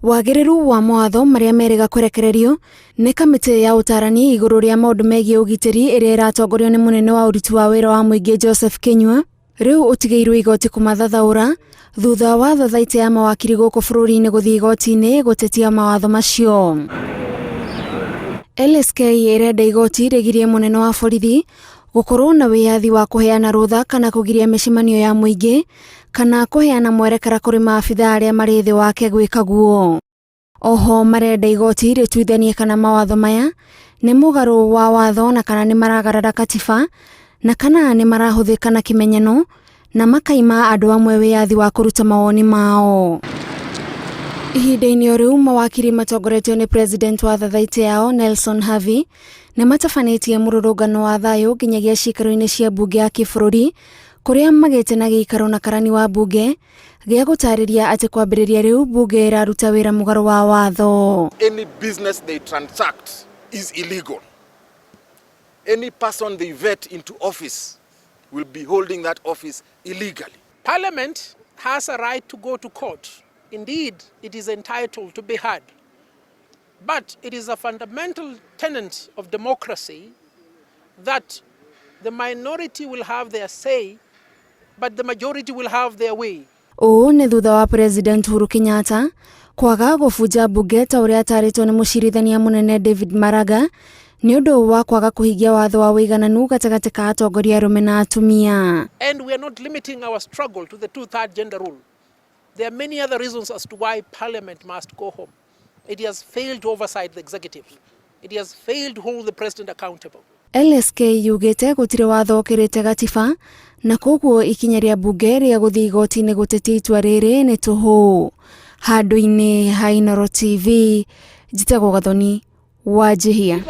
Wagĩrĩru wa mawatho marĩa merĩga kũrekererio nĩ kamĩtĩ ya ũtarani igũrũ rĩa maũndũ megiĩ ũgitĩri ĩrĩa ĩratongorio nĩ mũnene wa ũruti wa wĩra wa mũingĩ Joseph Kinyua rĩu ũtigĩirwo igoti kũmathathaũra thutha wa thothaitĩ ya mawakiri gũkũ bũrũri-inĩ gũthiĩ igoti-inĩ gũtetia mawatho macio. LSK ĩrenda igoti rĩgirie mũnene wa borithi gũkorwo na wĩyathi wa kũheana rũtha kana kũgiria mĩcemanio ya mũingĩ kana kũheana mwerekera kũrĩ maabitha arĩa marĩ thĩ wake gwĩka guo. Oho marenda igoti rĩtuithanie kana mawatho maya nĩ mũgarũ wa watho na kana nĩ maragarara katiba na kana nĩ marahũthĩka na kĩmenyano na makaima andũ amwe wĩyathi wa kũruta mawoni mao. Ihinda-inĩ o rĩu mawakiri matongoretio nĩ president wa thathaitĩ yao Nelson Havi nĩ matabanĩtie mũrũrũngano wa thayũ nginyagia ciikaro-inĩ cia mbunge ya kĩbũrũri kũrĩa magĩte na gĩikaro na karani wa mbunge gĩa gũtarĩria atĩ kwambĩrĩria rĩu mbunge ĩraruta wĩra mũgarũ wa watho. Any business they transact is illegal. Any person they vet into office will be holding that office illegally. Parliament has a right to go to court. Indeed, it is entitled to be heard. But it is a fundamental tenet of democracy that the minority will have their say, but the majority will have their way. Ũũ nĩ thutha wa President Uhuru Kenyatta kwaga gũbunja mbunge ta ũrĩa atarĩtwo nĩ mũcirithania mũnene David Maraga nĩ ũndũ wa kwaga kũhingia watho wa ũigananu gatagatĩ ka atongoria arũme na atumia. And we are not limiting our struggle to the two-third gender rule. There are many other reasons as to why Parliament must go home. It has failed to oversight the executive. It has failed to hold the president accountable. LSK yugĩte gũtirĩ watho ũkĩrĩte gatiba na koguo ikinya rĩa mbunge rĩa gũthiĩ igoti-inĩ gũtetia itua rĩrĩ nĩ tũhũ. Handũ-inĩ ha Inooro TV, njĩtagwo Gathoni Wanjihia.